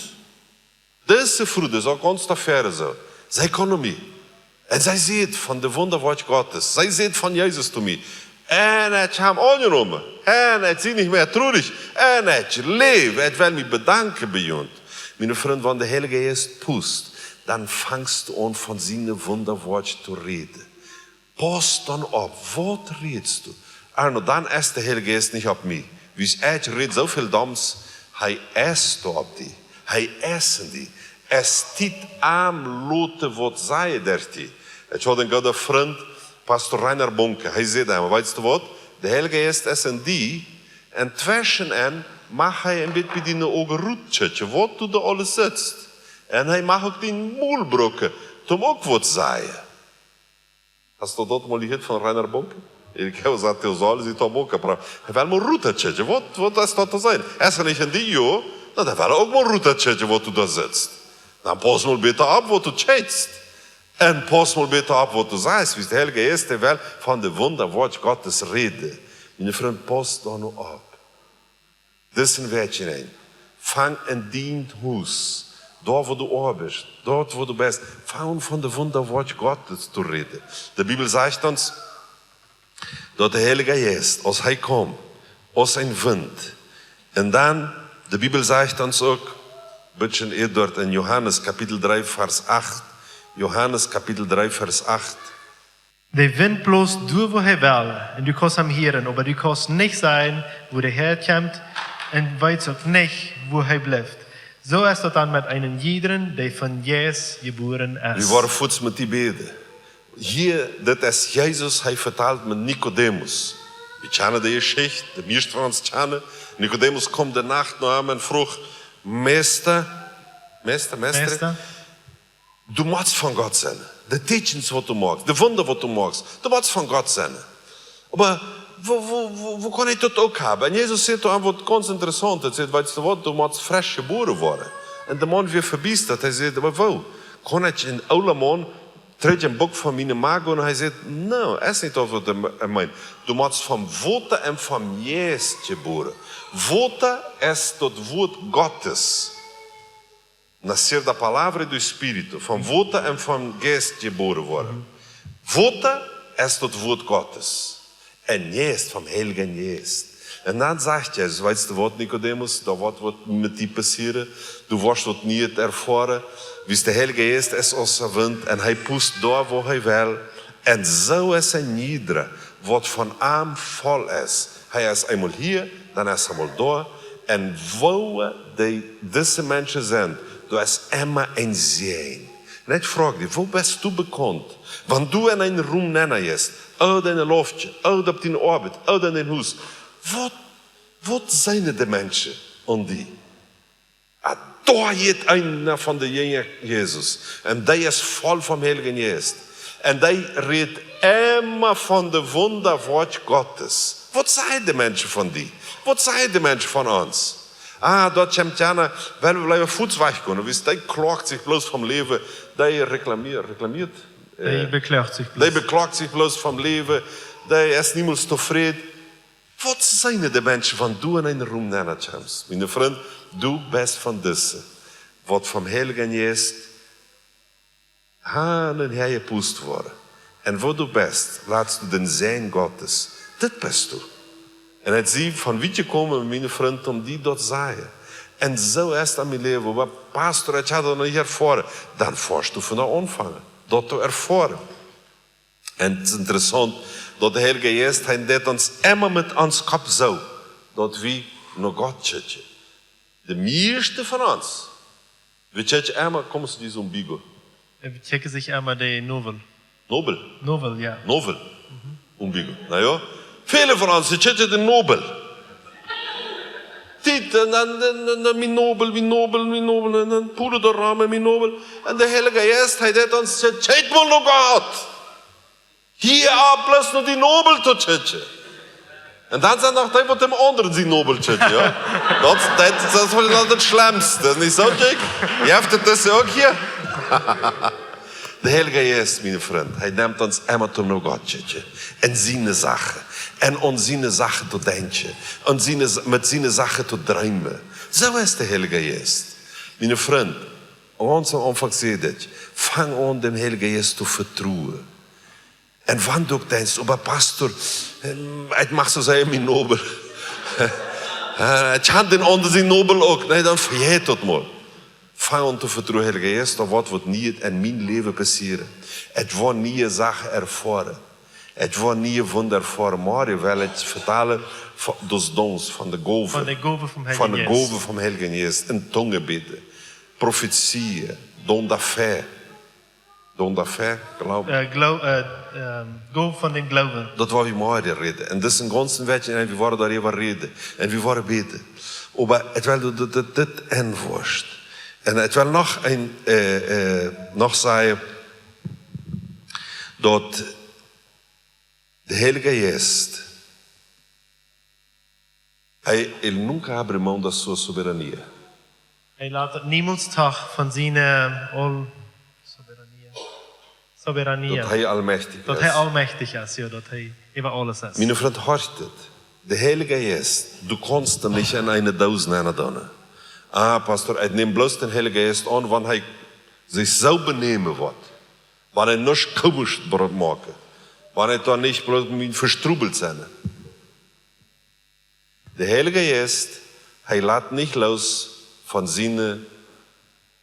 dise Fru, dee saul gaunz doa väaren sennen. See kjeem no mie. Un see säd von de Wundawoakj Gottes. See säd von Jesus to mie. Un ekj hab aunjenomen. Un ekj sie nich mea trurich. Un ekj läw. Ekj well mie bedanken bie junt. Miene Frind, wan de Heilje Jeist pust, dan fangst du aun von siene Wundawoakj to räden. Pauss dan opp, waut rätst du? Arno, dan es de Heilje Jeist nich opp mie. Wiels ekj räd soo väl Doms, hee es doa opp die. Hee es en die. Es Tiet, am loten waut sajen derch die. Ekj haud een gooden Frint, Pastor Rainer Bonke. Hee säd emma: Weetst du waut? De Heilje Jeist es en die, un tweschen en mach hee een bät bie diene Uagen rutkjikjen, waut du doa aules sitst. Un hee mach uk dien Mul brucken, om uk waut sajen. Hast du daut mol jehieet von Rainer Bonke? Ekj hab jesajcht, hee saul sikj uk, oba hee well mol rutkjikjen. Waut, waut es daut to sennen? Es hee nich en die, jo? Na, dan well hee uk mol rutkjikjen, waut du doa sajchst. Dan pauss mol bäta opp, waut du sajchst. Un pauss mol bäta opp, waut du sajchst. Wiels de Heilje Jeist, dee well von de Wundawoakj Gottes räden. Miene Frind, pauss doa nu opp. Dit es een Wäakj enn. Fang en dien Hus, doa wua du oabeitst, doa wua du best, fang von de Wundawoakj Gottes to räden. De Bibel sajcht ons, daut de Heilje Jeist, aus hee kjemt, aus een Wint. Un dan, de Bibel sajcht ons uk, bät ieescht doa en Johanes Kapitel dree, Varsch acht. Johanes Kapitel dree, Varsch acht. De Wint blaust doa, wua hee well, un du kaust am hieren, oba du kaust nich sajen, wua dee häakjemt, un weetst uk nich, wua hee blift. Soo es daut dan met eenen jiedren, dee vom Jeist jebuaren es. Wie woaren fuaz met die bäden. Hia, dit es Jesus, hee vetalt met Nikodemus. Wie kjanen de Jeschicht, de mieeschte von ons kjanen. Nikodemus kjeem de Nacht no am un fruach: Meista, Meista, Meista, Meista, du motst von Gott sennen. De Teakjens, waut du moakst, de Wunda, waut du moakst, du motst von Gott sennen. Oba woo, woo, woo, woo kaun ekj daut uk haben? Un Jesus sajcht doa waut gaunz Interessauntet. Hee sajcht: Weetst du waut, du motst fresch jebuaren woaren. Un de Maun wia vebiestat. Hee sajcht: Oba woo? Kaun ekj een oola Maun trigj em Buck von miene Ma gonen? Hee sajcht: Nä, es nich daut, waut hee, hee meent. Du motst von Wota un von Jeist jebuaren. Wota es daut Wuat Gottes. Nacer de la palabra y del Espíritu, von Wota un von Jeist jebuaren woaren. Wota es daut Wuat Gottes. Un Jeist vom Heiljen Jeist. Un dan sajcht hee: Weetst du waut, Nikodemus, doa woat waut met die passieren. Du woascht waut Nieet erfoaren. Wiels de Heilje Jeist es aus een Wint un hee pust doa, wua hee well. Un soo es een jiedra, waut von am voll es. Hee es eemol hia, dan es hee mol doa. Un wua dee, dise Menschen sent, doa es emma een Säajen. Un ekj froag die: Woo best du bekaunt? Wan du en een Rum nenn jeist, ooda en een Loftje, ooda opp diene Oabeit, ooda en een Hus, waut, waut seenen de Menschen aun die? Ah, doa jeit eena von de Jinja Jesus. Un dee es voll vom Heiljen Jeist. Un dee rät emma von de Wundawoakj Gottes. Waut sajen de Menschen von die? Waut sajen de Menschen von ons? Ah, daut kjemt kjeena, well wie bliewen fuaz wajchkomen. Wiels dee kloagt sikj bloos vom Läwen, dee reklamieet, reklamieet, dee, äh, bekloagt sikj dee bloos, bekloagt sikj bloos vom Läwen, dee es niemols tofräd. Waut seenen de Menschen, wan du en een Rum nenn kjemst? Mien Frint, du best von dise, waut vom Heiljen Jeist han un her jepust woaren. Un wua du best, latst du dän Säajen Gottes. Dit best du. Un ekj sie von wiet jekomen, mien Frint, om die daut sajen. Un soo es daut en mien Läwen: Oba Pastor, ekj hab daut noch nich erfoaren. Dan woascht du von doa aunfangen, daut to erfoaren. Un et es interessaunt, daut de Heilje Jeist, hee deit ons emma met ons Kopp soo, daut wie no Gott kjikjen. De mieeschte von ons, wie kjikjen emma, como se diz, umbigo? Äh, wie kjikjen sikj emma de Novel. Nobel? Novel, jo. Nobel. Umbigo. Na jo. Väle von ons, wie kjikjen de Nobel. Dit, un dan, dan, dan, dan mien Nobel, mien Nobel, mien Nobel, un dan puro doa rom, mien Nobel. Un de Heilje Jeist, hee deit ons sajen: Kjikj mol no Gott. Hia opp, bloos no dien Nobel to kjikjen. Un dan sent noch dee, waut dän aundren sien Nobel kjikjen, jo. Daut, daut, daut es woll daut schlemmste, nich soo, Jack? Jeft et daut uk hia? De Heilje Jeist, mien Frint, hee nemt ons emma toom no Gott kjikjen. En siene Sachen. En aun siene Sachen to denkjen. En siene, met siene Sachen to dreemen. Soo es de Heilje Jeist. Mien Frint, gaunz aum Aunfank säd ekj: Fang aun, dän Heiljen Jeist to vetruen. Un wan du uk denkjst: Oba Pastor, ähm, ekj mach soo sea mienen Nobel. Äh, ekj hab dän aundren sienen Nobel uk. Nä, dan vejät daut mol. Fang aun to vetruen: Heilja Jeist, doa woat waut Niees en mien Läwen passieren. Ekj woa niee Sachen erfoaren. Ekj woa niee Wunda erfoaren. Morjen well ekj vetalen von, dos dons, von de Gowen. Von de Gowen vom Heiljen Jeist. Von de Gowen vom Heiljen Jeist. En Tungen bäden. Profezien. Don de fe. Don de fe, Gloowen. Äh, Glo-, äh, ähm, Gow von dän Gloowen. Daut woa wie morjen räden. Un daut es een gaunzen Wajch, un wie woaren doaräwa räden. Un wie woaren bäden. Oba ekj well daut, daut, daut, daut enwoascht. Un ekj well noch een, äh, äh, noch sajen, daut de Heilja Jeist, hee, él nunca abre mão da sua soberania. Hee lat niemols too von siene, äh, all-, soberania. Soberania. Daut hee allmächtig es. Daut hee allmächtig es, jo, daut hee äwa aules es. Mien Frint, horcht daut. De Heilja Jeist, du kaust am nich en eene Dos nenn doonen. Ah, Pastor, ekj näm bloos dän Heiljen Jeist aun, wan hee sikj soo benämen woat. Wan hee nuscht komisch woat moaken. Wan hee dan nich bloos mie vestrubelt sennen. De Heilja Jeist, hee lat nich loos von siene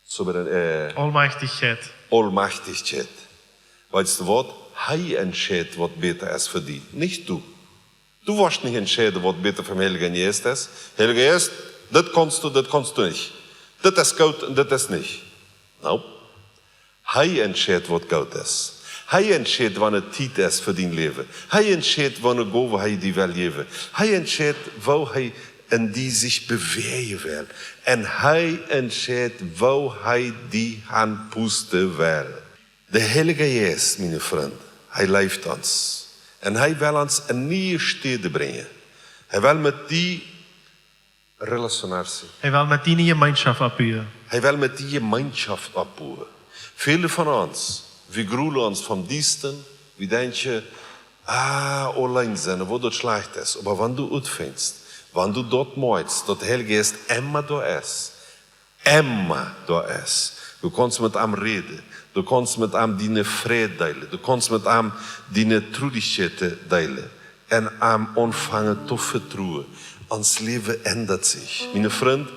souverän-, äh, Allmächtigkeit. Allmächtigkeit. Weetst du waut? Hee entscheit, waut bäta es fa die, nich du. Du woascht nich entscheiden, waut bäta fa dän Heiljen Jeist es. Heilja Jeist, daut kaust du, daut kaust du nich. Daut es goot un daut es nich. Nope. Hee entscheit, waut goot es. Hee entscheit, wann et Tiet es fa dien Läwen. Hee entscheit, wann et Gowen hee die well jäwen. Hee entscheit, woo hee enn die sikj bewäajen well. Un hee entscheit, woo hee die aunpusten well. De Heilje Jeist, miene Frind, hee leeft ons. Un hee well ons aun niee Städen brinjen. Hee well met die relacionarse. Hee well met die Jemeenschoft oppbuen. Hee well met die Jemeenschoft oppbuen. Väle von ons, wie grulen ons vom Diestren, wie denkjen, ah, auleen sennen, woo daut schlajcht es. Oba wan du utfinjst, wan du daut moakjst, daut de Heilje Jeist emma doa es, emma doa es. Du kaust met am räden, du kaust met am diene Fräd deelen, du kaust met am diene Trudichkjeiten deelen un am aunfangen to vetruen. Ons Läwen endat sikj. Miene Frind,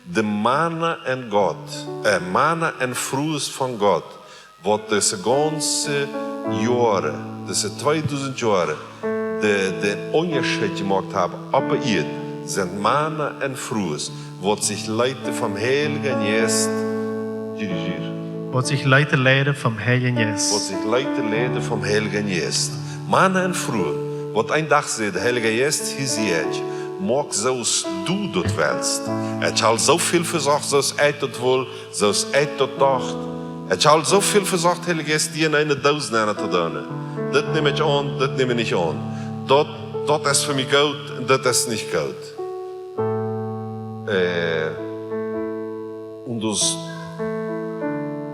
de Mana un Gott, äh, Mana un Frues von Gott, waut dise gaunze Joaren, dise tweedusent Joaren, de, dän Unjascheet jemoakt haben oppe Ieed, sent Mana un Frues, waut sikj leeten vom Heiljen Jeist dirigieren. Waut sikj leeten leiden vom Heiljen Jeist. Waut sikj leeten leiden vom Heiljen Jeist. Mana un Frues, waut een Dach säden, Heilja Jeist, hia sie ekj, moak soo aus du daut wellst. Ekj hab soo väl vesocht, soo aus ekj daut wull, soo aus ekj daut docht. Ekj hab soo väl vesocht, Heilja Jeist, die enn eene Doos nenn to doonen. Dit nemm ekj aun, dit nemm ekj nich aun. Daut, daut es fa mie goot un daut es nich goot. Äh, un dos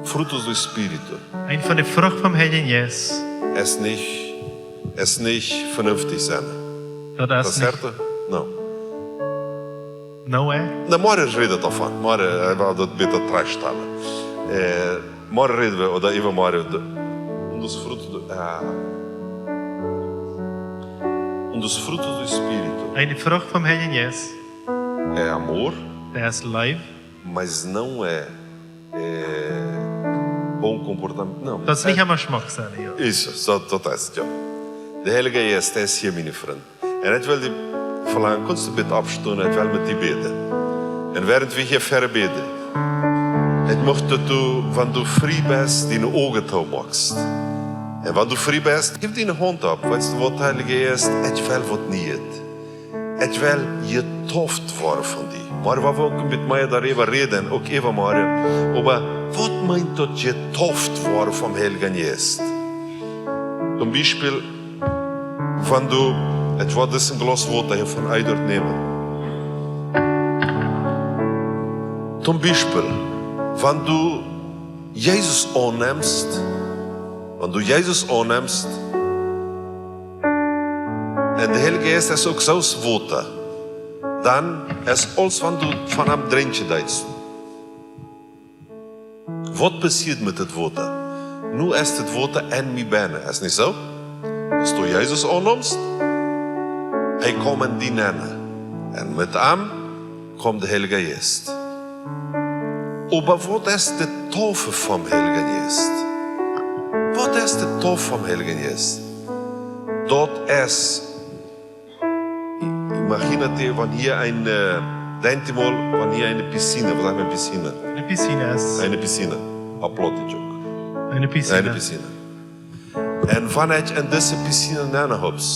frutos do Espíritu. Eent von de Frucht vom Heiljen Jeist. Es nich, es nich vernünftig sennen. Daut es nich. Cierto? No. No, eh? Na, morjen räd wie doavon. Morjen, äh, woa wie daut bäta trajchtstalen. Äh, morjen räd wie, ooda äwamorjen, de, un dos frutos do, ah. Un dos frutos do Espíritu. Eent de Frucht vom Heiljen Jeist. É amor. Daut es Leew. Mas não é, é bom comportamento. Não. Daut es nich emma schmock sennen, jo. Isso, soo, daut es, jo. De Heilja Jeist, hee es hia, miene Frind. Un ekj well die velangen, kaust du bitte oppstonen, ekj well met die bäden. Un wäarent wie hia ver bäden, ekj mucht daut du, wan du frie best, diene Uagen toomoakst. Un wan du frie best, hiew diene Haunt opp, weetst du waut, Heilja Jeist, ekj well waut Nieet. Ekj well jedeept woaren von die. Morjen woa wie uk een bät mea doaräwa räden, uk äwamorjen. Oba waut meent daut, jedeept woaren vom Heiljen Jeist? Toom Biespel, wan du, ekj woa dit een Glaus Wota hia von Eidort nämen. Toom Biespel, wan du Jesus aunnemst, wan du Jesus aunnemst, un de Heilja Jeist es uk soo aus Wota, dan es aules, wan du von am drinkjen deist. Waut passieet met daut Wota? Nu es daut Wota enn mie bennen, es nich soo? Aus du Jesus aunnomst, hee kjemt enn die nenn. Un met am kjemt de Heilja Jeist. Oba waut es de Taufe vom Heiljen Jeist? Waut es de Taufe vom Heiljen Jeist? Daut es, imagínate, wan hia een, äh, denkj mol, wan hia eene piscina, waut sajcht maun piscina? Eene piscina es. Eene piscina. Opp Plautdietsch uk. Eene piscina. Eene piscina. Un wan ekj enn dise piscina nenn hups,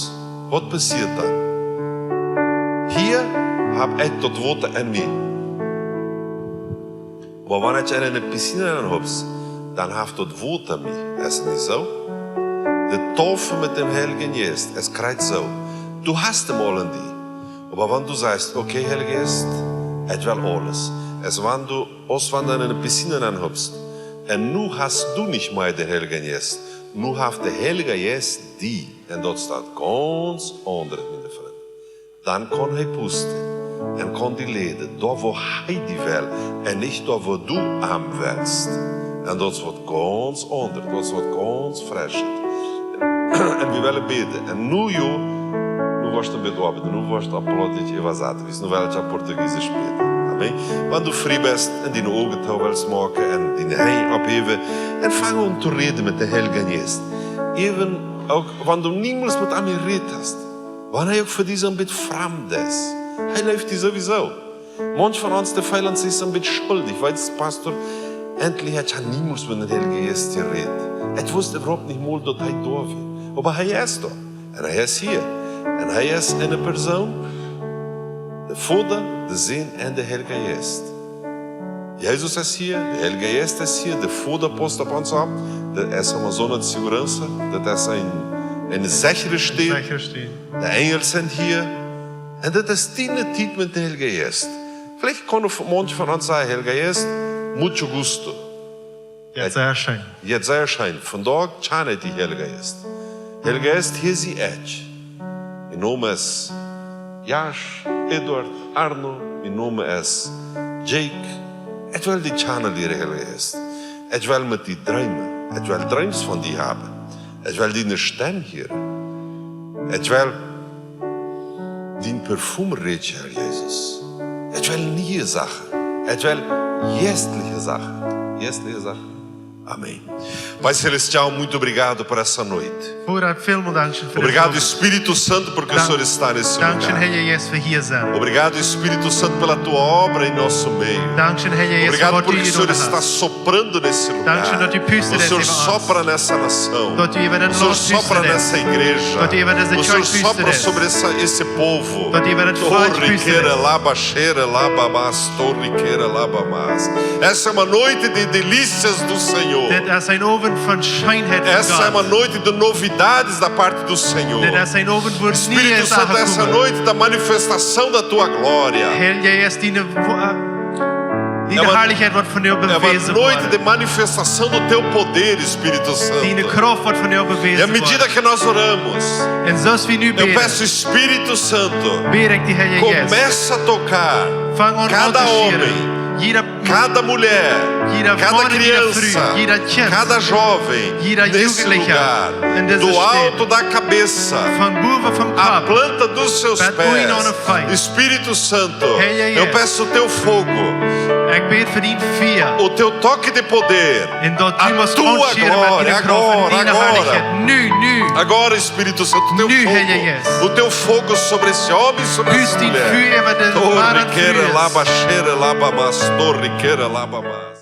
waut passieet dan? Hia hab ekj daut Wota enn mie. Oba wan ekj enn eene piscina nenn hups, dan haft daut Wota mie. Es nich soo? De Taufe met däm Heiljen Jeist, es krakjt soo. Du hast am aul enn die. Oba wan du sajchst, okay, Heilja Jeist, ekj well aules. Es wan du, aus wan du enn eene piscina nenn hups, un nu hast du nich mea dän Heiljen Jeist, nu haft de Heilja Jeist die, un daut es waut gaunz aundret, miene Frind. Dan kaun hee pusten un kaun die leiden, doa woo hee die well, un nich doa woo du am west. Un daut es waut gaunz aundret, daut es waut gaunz freschet. Un wie wellen bäden. Un nu, jo, nu woascht du met oabeiden, nu woascht du opp Plautdietsch äwasaten, wiels nu well ekj opp Portugiesisch bäden. Amen. Wan du frie best un diene Uagen too west moaken un diene Henj opphäwen un fangen aun to räden met dän Heiljen Jeist. Äwen uk wan du niemols met am jerät hast. Wan hee uk fa die soo een bät framd es. Hee leeft die sowieso. Maunch von ons, dee feelen sikj soo een bät schuldich. Weetst, Pastor, eejentlich hab ekj niemols met dän Heiljen Jeist jerät. Ekj wist äwahaupt nich mol, daut hee doa wia. Oba hee es doa. Un hee es hia. Un hee es eene Persoon. De Voda, de Sän un de Heilja Jeist. Jesus es hia, de Heilja Jeist es hia, de Voda paust opp ons opp. Daut es emma soone seguranza. Daut es een, eene sechre Städ. Sechre Städ. De Enjel sent hia. Un daut es diene Tiet met de Heilja Jeist. Veleicht kjennen manche von ons sajen: Heilja Jeist, mucho gusto. Jetzt sehr schön. Jetzt sehr schön. Vondoag kjan ekj die, Heilja Jeist. Heilja Jeist, hia sie ekj. Mien Nomen es Jasch, Eduard, Arno. Mien Nomen es Jake. Ekj well die kjanen lieren, Heilja Jeist. Ekj well met die dreemen. Ekj well Dreems von die haben. Ekj well diene Stemm hieren. Ekj well dien Perfum rieekjen, Herr Jesus. Ekj well niee Sachen. Ekj well jeistliche Sachen. Jeistliche Sachen. Amen. Pai Celestial, muito obrigado por essa noite. Voda, velmol dankscheen fa dise Oavend. Obrigado, Espírito Santo, porque o Senhor está nesse lugar. Dankscheen, Heilja Jeist, fa hia sennen. Obrigado, Espírito Santo, pela tua obra em nosso meio. Dankscheen, Heilja Jeist, fa waut du hia jedonen hast. Obrigado porque o Senhor está soprando nesse lugar. Dankscheen, daut du pusten deist äwa ons. O Senhor sopra nessa nação. Daut du äwa dit Launt pusten deist. O Senhor sopra nessa igreja. Daut du äwa dise Kjoakj pusten deist. O Senhor sopra sobre essa, esse povo. Daut du äwa dit Volkj pusten deist. Torre, queira, laba, cheira, laba, mas, torre, queira, laba, mas. Essa é uma noite de delícias do Senhor. Dit es een Owent von Scheenheit von Gott. Essa é uma noite de novidades da parte do Senhor. Dit es een Owent, wua niee Sachen komen. Espírito Santo, essa noite da manifestação da tua glória. Heilja Jeist, diene Wo-, äh, diene Herrlichkeit woat von die bewäsen woaren. É uma, é uma noite de manifestação do teu poder, Espírito Santo. Diene Krauft woat von die bewäsen woaren. E à medida que nós oramos, un soo aus wie nu bäden, eu peço, Espírito Santo, bäd ekj die, Heilja Jeist. Começa a tocar cada homem, fang aun auntoscheren. Jieda cada mulher, cada criança, jieda Maun, jieda Fru, jieda Kjint, cada jovem, jieda Jugendlicha, nesse lugar, in dise Städ, do alto da cabeça, von bowen vom Kopp, à planta dos seus pés, bat unjen aun de Feet. Espírito Santo, Heilja Jeist, eu peço o teu fogo, ekj bäd fa dien Fia, o teu toque de poder, un daut du must aunscheren met diene Krauft un diene Herrlichkeit. A tua glória, agora, agora. Nu, nu. Agora, Espírito Santo, o teu fogo, Nu, Heilja Jeist. O teu fogo sobre esse homem e sobre essa mulher. Pust dien Fia äwa dise Maun un Fru. Torre, queira, laba, cheira, laba, mas, torre, queira, laba, mas.